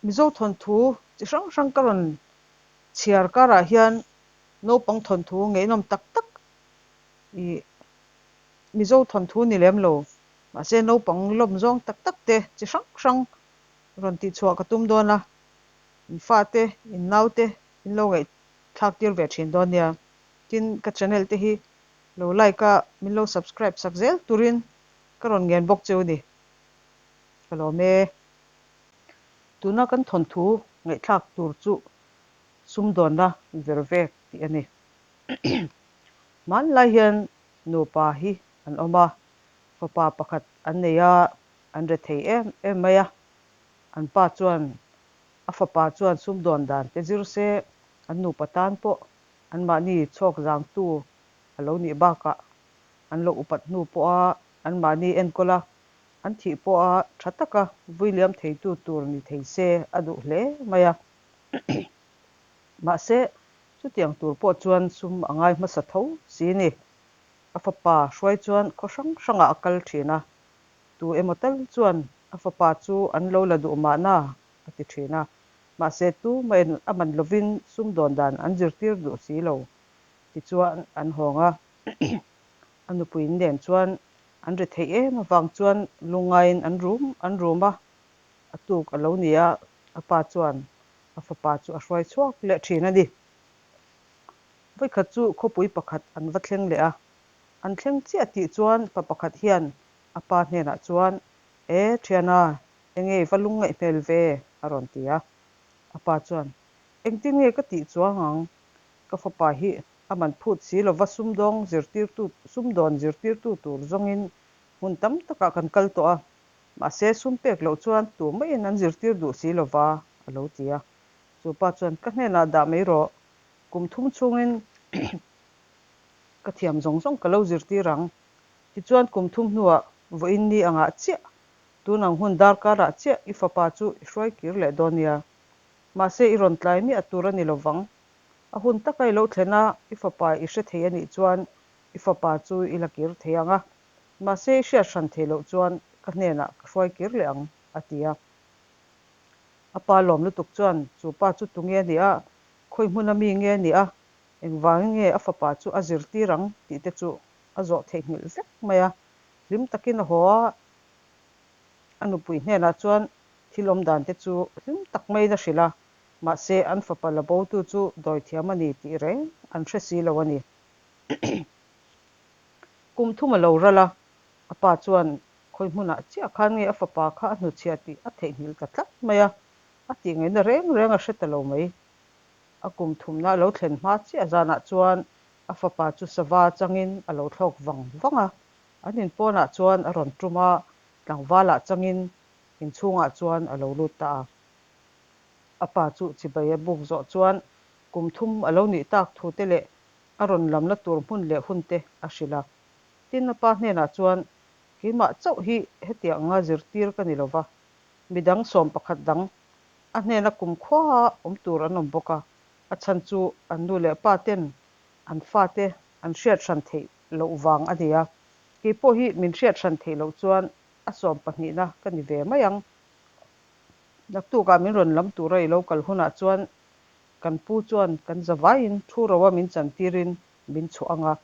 Mizo thawnthu chi hrang hrang ka rawn chhiar karah hian naupang thawnthu ngeihnawm tak tak ih Mizo thawnthu ni lem lo mahse naupang lawm zawng tak tak te chi hrang hrang rawn tihchhuah ka tum dawn a, in fate, in naute in lo ngaihthlak tir ve thin dawn nia. Tin, ka channel te hi lo like a, min lo subscribe sak zel turin ka rawn ngen bawk cheu ni. Ka lawm e. Tuna kan thawnthu ngaihthlak tur chu sumdawnna ver vek tih a ni. Hmanlai hian nupa hi an awm a, fapa pakhat an nei a, an re thei em em mai a. An pa chuan a fapa chuan sumdawn dan te zir se, an nupa tan pawh anmahni chhawk zangtu a lo nih bakah an lo upat hnu pawha anmahni enkawl a, an thih pawha tha taka vui liam theitu tur ni thei se a duh hle mai a. Mahse, chutiang tur pawh chuan sum a ngai hmasa tho si ni. A fapa hruai chuan khaw hrang hrangah a kal thin a, tu emaw tal chuan a fapa chu an lo la duh mahna a ti thin a. Mahse, tumahin a man lovin sumdawn dan an zirtir duh si lo. Tichuan, an hawng a. A nupui nen chuan an ri theih em avang chuan lungngaiin an rum an rum a, a tuk a lo ni a, a pa chuan a fapa chu a hruai chhuak leh thin a ni. Vawikhat chu khawpui pakhat an va thleng leh a, an thleng chiah tih chuan pa pakhat hian a pa hnenah chuan, E thiana, enge i va lungngaih hmel ve? a rawn ti a. A pa chuan, Engtin nge ka tih chuang ang? Ka fapa hi A man phut si lova sumdawng zirtirtu sumdawn zirtirtu tur zawngin hmun tam takah kan kal tawh a, mahse sum pek loh chuan tu maiin an zirtir duh si lova, a lo ti a. Chu pa chuan, Ka hnenah dah mai rawh, kum thum chhungin ka thiam zawng zawng ka lo zirtir ang. Tichuan kum thum hnuah vawiin ni angah chiah, tun ang hun darkarah chiah i fapa chu i hruai kir leh dawn nia. Mahse i rawn tlai miah tur a ni lovang. A hun taka i lo thlen a, i fapa i hre thei a nih chuan i fapa chu i la kir thei ang a, mahse i hriat hran thei loh chuan ka hnenah ka hruai kir leh ang, a ti a. A pa lawm lutuk chuan chu pa chu tunge a nih a, khawi hmuna mi nge a nih a, engvangin nge a fapa chu a zirtir ang tih te chu a zawh theihnghilh vek mai a. Hlim takin a haw a, a nupui hnenah chuan thil awm dan te chu hlim tak maiin a hrilh a. Mahse, an fapa la botu chu dawithiam a ni tih reng an hre si lo a ni. Kum thum a lo ral a, a pa chuan khawi hmunah chiah khan nge a fapa kha a hnuchhiah tih a theihnghilh ta tlat mai a, a tih ngaihna reng reng a hre ta lo mai. A kum thumna a lo thlen hma chiah zanah chuan a fapa chu sava changin a lo thlawk vang vang a, an inpawnah chuan a rawn tum a, tlangvalah changin inchhungah chuan a lo lut ta a. A pa chu chibai a buk zawh chuan kum thum a lo nih tak thu te leh a rawn lamna tur hmun leh hun te a hrilh a. Tin, a pa hnenah chuan, Keimah chauh hi hetiang anga zirtir ka ni lova, midang 11 dang a hnena kum khuaa awm tur an awm bawk a, a chhan chu an nu leh pa ten an fate an hriat hran theih loh vang a ni a, kei pawh hi min hriat hran theih loh chuan a sawm pahnihna ka ni ve mai ang. Naktukah min rawn lam tura i lo kal hunah chuan kan pu chuan kan zavaiin thu roa min chantirin min chhuah ang a.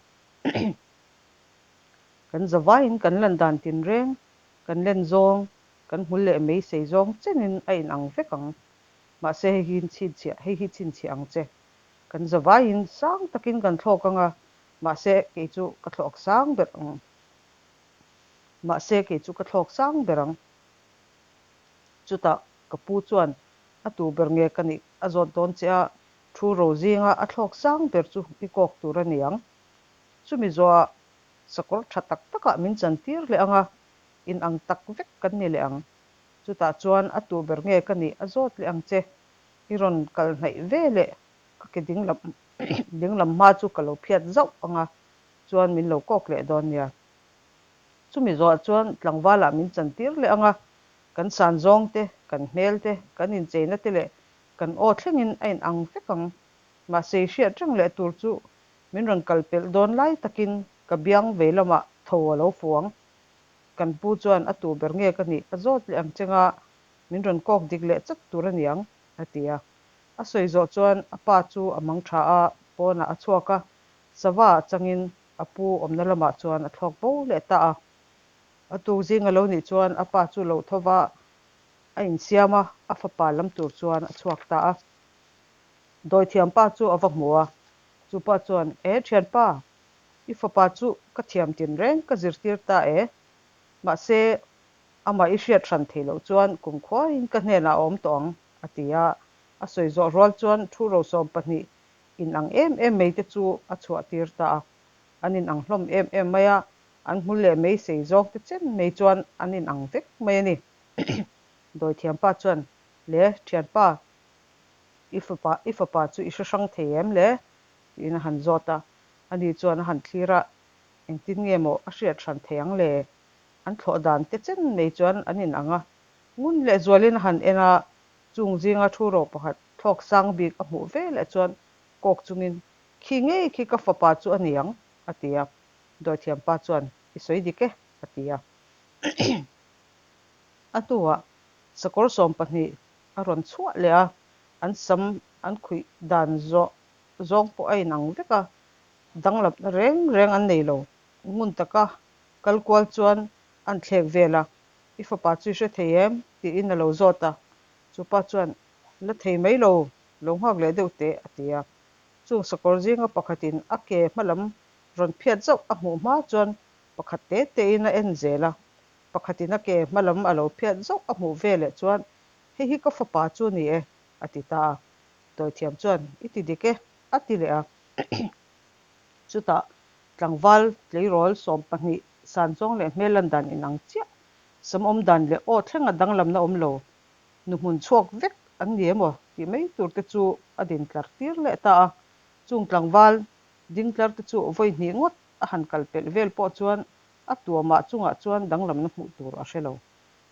Kan zavaiin kan lan dan tinreng, kan len zawng, kan hmul leh mei sei zawng chenin a inang vek ang. Mahse hei hi chhinchhiah, hei hi chhinchhiah ang che. Kan zavaiin sang takin kan thlawk ang a, mahse kei chu ka thlawk sang ber ang. Mahse kei chu ka thlawk sang ber ang. Chutah ka pu chuan a tu ber nge ka nih a zawt dawn che a, thu ro zinga a thlawk sang ber chu i kawk tur a ni ang. Chumi zawhah sakawr tha tak takah min chantir leh ang a, in ang tak vek kan ni leh ang. Chutah chuan a tu ber nge ka nih a zawt leh ang che. I rawn kal hnaih ve leh ka ke dinglam dinglam hma chu ka lo phiat zauh ang a, chuan min lo kawk leh dawn nia. Chumi zawhah chuan tlangvalah min chantir leh ang a, kan san zawng te, kan hmel te, kan incheina te leh kan aw thlengin a inang vek ang. Mahse i hriat reng leh tur chu min rawn kal pelh dawn lai takin ka biang vei lamah tho a lo fu ang. Kan pu chuan a tu ber nge ka nih a zawt leh ang cheng a, Min rawn kawk dik leh chat tur a niang, a ti a. A sawi zawh chuan a pa chu a mang tha a, pawnah a chhuak a, sava ah changin a pu awmna lamah chuan a thlawk bo leh ta a. A tuk zing a lo nih chuan a pa chu lo tho va, a insiam a, a fapa lam tur chuan a chhuak ta a. Dawithiam pa chu a va hmu a, chu pa chuan, E thianpa, i fapa chu ka thiam tinreng ka zirtir ta e, mahse, Amah i hriat hran theih loh chuan kum khuaiin ka hnenah a awm tawh ang, a ti a. A sawi zawh rual chuan thu rosawm pahnih inang em em mai te chu a chhuah tir ta a. An inang hlawm em em mai a, an hmul leh mei sei zawk te chen mai chuan an inang vek mai a ni. Dawithiampa chuan, Le, thianpa, i fapa i fapa chu i hre hrang thei em le? tiin a han zawt a. Ani chuan a han thlir a, Engtin nge maw a hriat hran thei ang le? An thlawh dan te chen mai chuan an in ang a, ngun leh zualin a han en a, chung zinga thu ro pakhat thlawk sang bik a hmuh ve leh chuan kawk chungin, Khi ngei khi ka fapa chu a ni ang, a ti a. Dawithiam pa chuan, I sawi dik e, a ti a. A hnuah sakawr 12 a rawn chhuah leh a, an sam an khuih dan zawh zawng pawh a inang vek a, danglamna reng reng an nei lo. Ngun taka kal kual chuan an thlek vel a, I fapa chu i hre thei em? tiin a lo zawt a. Chu pa chuan, La thei mai lo, lo nghak leh deuh teh, a ti a. Chung sakawr zinga pakhatin a ke hmalam rawn phiat zauh a hmuh hma chuan pakhat te tein a en zel a. Pakhatin a ke hmalam a lo phiat zauh a hmuh veleh chuan, Hei hi ka fapa chu ni e, a ti ta a. Dawithiam chuan, I ti dik e, a ti leh a. Chutah tlangval tleirawl 12 san zawng leh hmel lan dan inang chiah, sam awm dan leh aw thlenga danglamna awm lo, nu hmun chhuak vek an ni emaw tih mai tur te chu a din tlar tir leh ta a. Chung tlangval ding tlar te chu vawi hnih ngawt a han kal pelh vel pawh chuan a tuamah chungah chuan danglamna hmuh tur a hre lo.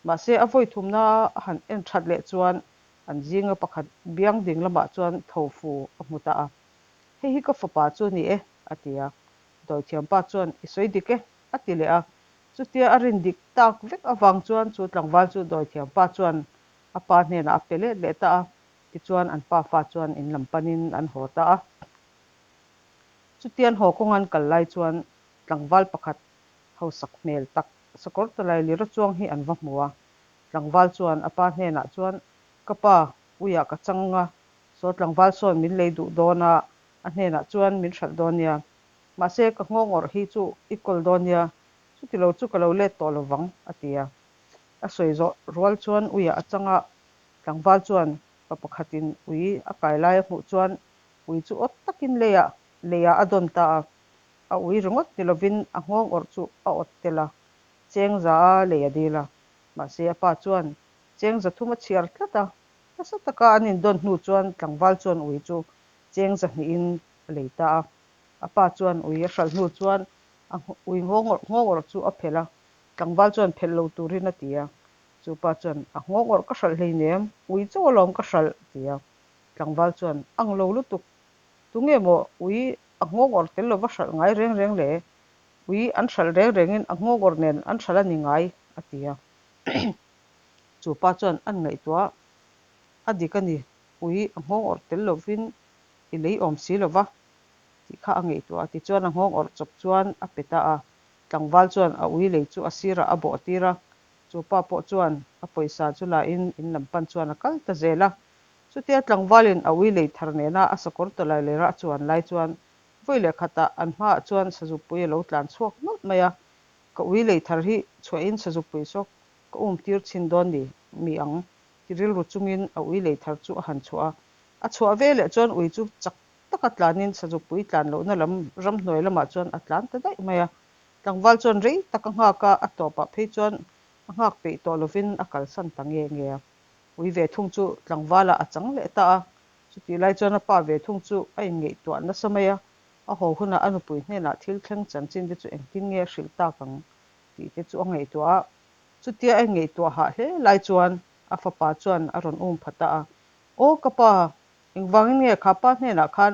Mahse a vawi thumna a han en that leh chuan an zinga pakhat biang ding lamah chuan thofu a hmu ta a. Hei hi ka fapa chu a ni e, a ti a. Dawithiampa chuan, I sawi dik e, a ti leh a. Chutia a rin dik tak vek avang chuan chu tlangval chu dawithiampa chuan a pa hnenah a pe let leh ta a. Tichuan an pafa chuan in lam panin an haw ta a. Chutian haw kawng an kal lai chuan tlangval pakhat hausak hmel tak sakawr talai lira chuang hi an va hmu a. Tlangval chuan a pa hnenah chuan, Ka pa, uiah ka chang a, Saw tlangval sawn min lei duh dawn a, a hnenah chuan min hralh dawn nia. Mahse, ka nghawng awrh hi chu i kawl dawn nia, chuti lo chu ka lo let tawh lo vang, a ti a. A sawi zawh rual chuan uiah a chang a, tlangval chuan pa pakhatin ui a kai lai a hmuh chuan ui chu awt takin leiah leiah a dawn ta a. A ui ringawt ni lovin a nghawng awrh chu a awt tel a, cheng za a lei a dil a. Mahse, a pa chuan cheng za thum a chhiar tlat a, Nasa taka an indawn hnu chuan tlangval chuan ui chu cheng zahnihin a lei ta a. A pa chuan ui a hralh hnu chuan a ui nghawngawrh nghawngawrh chu a phelh a, tlangval chuan phelh lo turin a ti a. Chu pa chuan, A nghawngawrh ka hralh hleinem, ui chaw alawm ka hralh, a ti a. Tlangval chuan, Ang lo lutuk, tunge maw ui a nghawngawrh tel lova hralh ngai reng reng le? Ui an hralh reng rengin a nghawngawrh nen an hralh a ni ngai, a ti a. Chu pa chuan an ngaihtuah a dik a ni, ui a nghawng awrh tel lovin i lei awm si lo va tih kha a ngaihtuah a. Tichuan a nghawng awrh chawp chuan a pe ta a, tlangval chuan a ui lei chu a sirah a bawh tir a, chu pa pawh chuan a pawisa chu la in in lam pan chuan a kal ta zel a. Chutia tlangvalin a ui lei thar nena a sakawr tawlai lera a chuan lai chuan vawi leh khatah an hmaah chuan sazupui a lo tlan chhuak nawlh mai a, Ka ui lei thar hi chhuahin sazupui sawk ka um tir chhin dawn ni mi ang ti rilru chungin a ui lei thar chu a han chhuah a. A chhuah ve leh chuan ui chu chak taka tlanin sazupui tlan lohna lam ramhnuai lamah chuan a tlan ta daih mai a. Tlangval chuan rei tak a nghak a, a tawpah phei chuan a nghak peih tawh lovin a kalsan ta nge nge a. Ui ve thung chu tlangvalah a chang leh ta a. Chutih lai chuan a pa ve thung chu a inngaihtuah nasa mai a, a haw hunah a nupui hnenah thil thleng chanchin te chu engtin nge a hrilh tak ang tih te chu a ngaihtuah a. Chutia a inngaihtuah hah hle lai chuan a fapa chuan a rawn um pha ta a, Aw ka pa, engvangin nge kha pa hnenah khan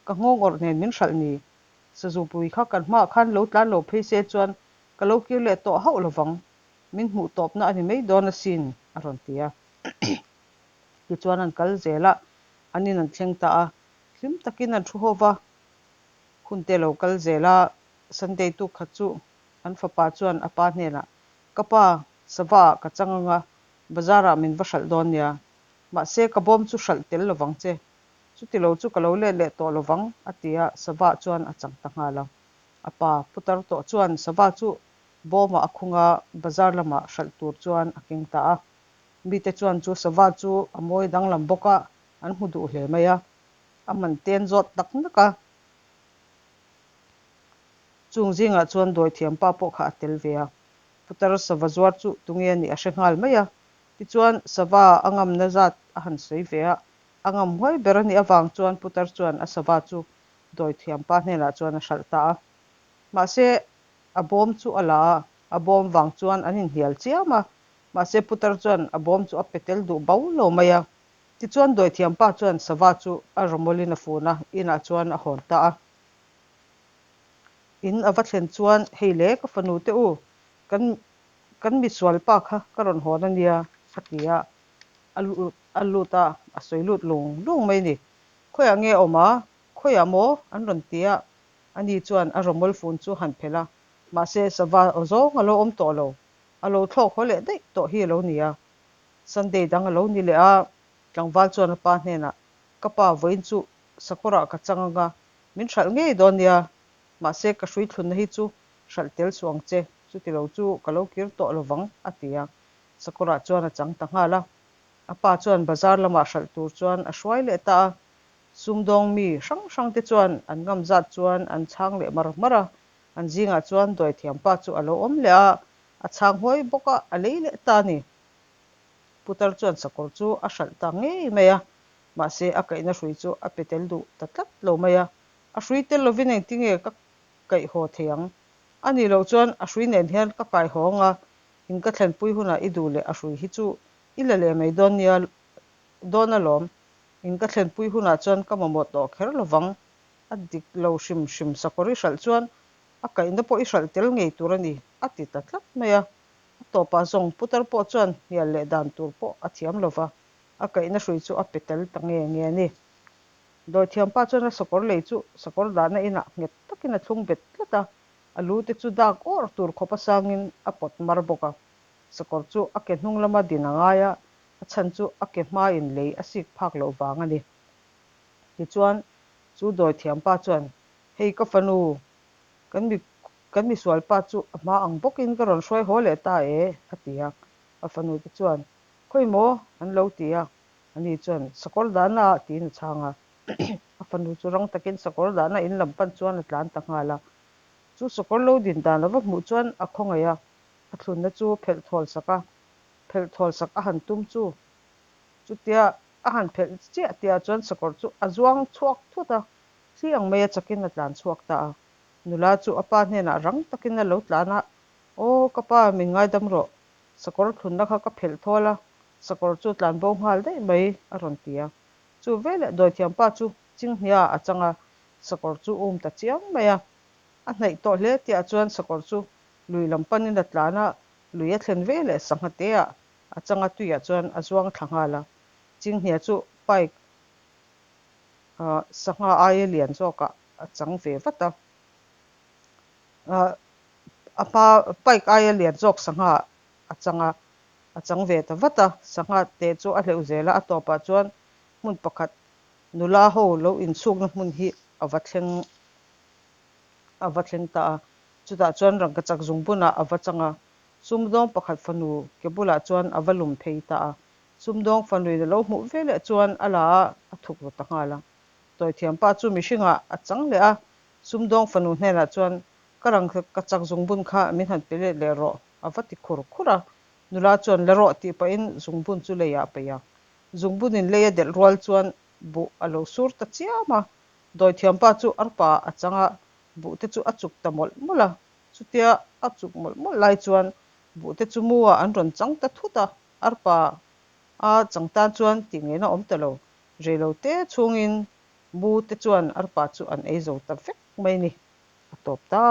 ka nghawng awrh nen min hralh ni? Sazupui kha kan hmaah khan lo tlan lo phei se chuan ka lo kir leh tawh hauh lovang, min hmuh tawpna a ni mai dawn asin, a rawn ti a. Tichuan an kal zel a, an in an thleng ta a, hlim takin an thu ho va, hun te lo kal zel a, Sunday tuk khat chu an fapa chuan a pa hnenah, Ka pa, sava ah ka chang anga, bazar ah min va hralh dawn nia. Mahse ka bawm chu hralh tel lovang che. Chuti lo chu ka lo let leh tawh lovang, a ti a, sava chuan a chang ta nghal a. A pa putar tawh chuan sava chu bawmah a khung a, bazar lamah hralh tur chuan a keng ta a. Mite chuan chu sava chu a mawi danglam bawk a, an hmu duh hle mai a. A man ten zawt tak nak a. Chung zingah chuan dawithiam pa pawh kha a tel ve a. Putar sava zuar chu tunge a nih a hre nghal mai a. Tichuan sava a ngamna zat a han sawi ve a. A ngam huai ber a nih avang chuan putar chuan a sava chu dawithiam pa hnenah chuan a hralh ta a. Mahse, a bawm chu a la a, a bawm vang chuan an inhnial chiam a. Mahse, putar chuan a bawm chu a pe tel duh bau lo mai a. Tichuan dawithiam pa chuan sava chu a rawmawlin a fun a, inah chuan a hawn ta a. In a va thlen chuan, Hei le, ka fanu te u, kan kan misual pa kha ka rawn hawn a nia, a ti a. A lut a lut a, a sawi lut lung lung mai a ni. Khawiah nge a awm a? Khawiah maw? an rawn ti a. Ani chuan a rawmawl fun chu han phelh a, mahse sava aw zawng a lo awm tawh lo. A lo thlawk haw leh daih tawh hi a lo ni a. Sunday dang a lo ni leh a, tlangval chuan a pa hnenah, Ka pa, vawiin chu sakawrah ka chang anga, min hralh ngei dawn nia, mahse ka hrui thlunna hi chu hralh tel suh ang che, chuti lo chu ka lo kir tawh lovang, a ti a. Sakawrah chuan a chang ta nghal a. A pa chuan bazar lamah hralh tur chuan a hruai leh ta a. Sumdawng mi hrang hrang te chuan an ngam zat chuan an chhang leh mar mar a. An zingah chuan dawithiam pa chu a lo awm leh a, a chhang huai bawk a, a lei leh ta a ni. Putar chuan sakawr chu a hralh ta ngei mai a, mahse a kaihna hrui chu a pe tel duh ta tlat lo mai a. A hrui tel lovin engtinge ka kaih haw thei ang? A nih loh chuan a hrui nen hian ka kai haw ang a, in ka thlenpui hunah i duh leh a hrui hi chu i la leh mai dawn nia dawn alawm. In ka thlenpui hunah chuan ka mamawh tawh kher lovang. A dik lo hrim hrim sakawr i hralh chuan a kaihna pawh i hralh tel ngei tur a ni, a ti ta tlat mai a. A tawpah zawng putar pawh chuan hnial leh dan tur pawh a thiam lova, a kaihna hrui chu a pe tel ta nge nge a ni. Dawithiampa chuan a sakawr lei chu sakawr dahna inah nghet takin a thlung bet tlat a, a lu te chu dak awr tur khawp a sangin a pawt mar bawk a. Sakawr chu a ke hnung lama din a ngai a, a chhan chu a ke hmain lei a sik phak loh vang a ni. Tichuan, chu dawithiampa chuan, Hei ka fanu, kan mi kan misual pa chu a hma ang bawkin ka rawn hruai haw leh ta e, a ti a. A fanu te chuan, Khawi maw? an lo ti a. Ani chuan, Sakawr dahna ah tiin a chhang a. A fanu chu rang takin sakawr dahna in lam pan chuan a tlan ta nghal a. Chu sakawr lo din dan a va hmuh chuan a khawngaih a, a thlunna chu phelh thawl sak a, phelh thawl sak a han tum chu. Chutia a han phelh chiah tihah chuan sakawr chu a zuang chhuak thut a, thli ang maia chakin a tlan chhuak ta a. Nula chu a pa hnenah rang takin a lo tlan a, Aw ka pa, min ngaidam rawh. Sakawr thlunna kha ka phelh thawl a, sakawr chu tlan bo nghal daih mai, a rawn ti a. Chu veleh dawithiam pa chu chinghnia a chang a, sakawr chu um ta chiang mai a. A hnaih tawh hle tihah chuan sakawr chu lui lam panin a tlan a, lui a thlen veleh sangha teah a chang a, tuiah chuan a zuang thla nghal a. Chinghnia chu pike sangha aia lian zawkah a chang ve vat a. A hma pike aia lian zawk sangha a chang a, a chang ve ta vat a, sangha te chu a hleuh zel a, a tawpah chuan hmun pakhat nula ho lo inchhukna hmun hi a va thleng a va thleng ta a, chutah chuan rangkachak zungbunah a va chang a, sumdawng pakhat fanu ke bulah chuan a va lum phei ta a, sumdawng fanuin a lo hmuh veleh chuan a la a, a thuk ru ta nghal a. Tawithiampa chu mihringah a chang leh a, sumdawng fanu hnenah chuan ka rangkachak zungbun kha min han pe let leh rawh a va ti khur khur a. Nula chuan la rawh tih pahin zungbun chu leiah a peih a. Zungbunin lei a delh rual chuan buh a lo sur ta chiam a. Dawithiampa chu arpa a chang a, buh te chu a chuk ta mawlh mawlh a. Chutia a chuk mawlh mawlh lai chuan buh te chu mu ah an rawn chang ta thut a, arpa a chang tan chuan tih ngaihna awm ta lo. Reilo te chhungin mu te chuan arpa chu an ei zo ta vek mai ni. A tawp ta.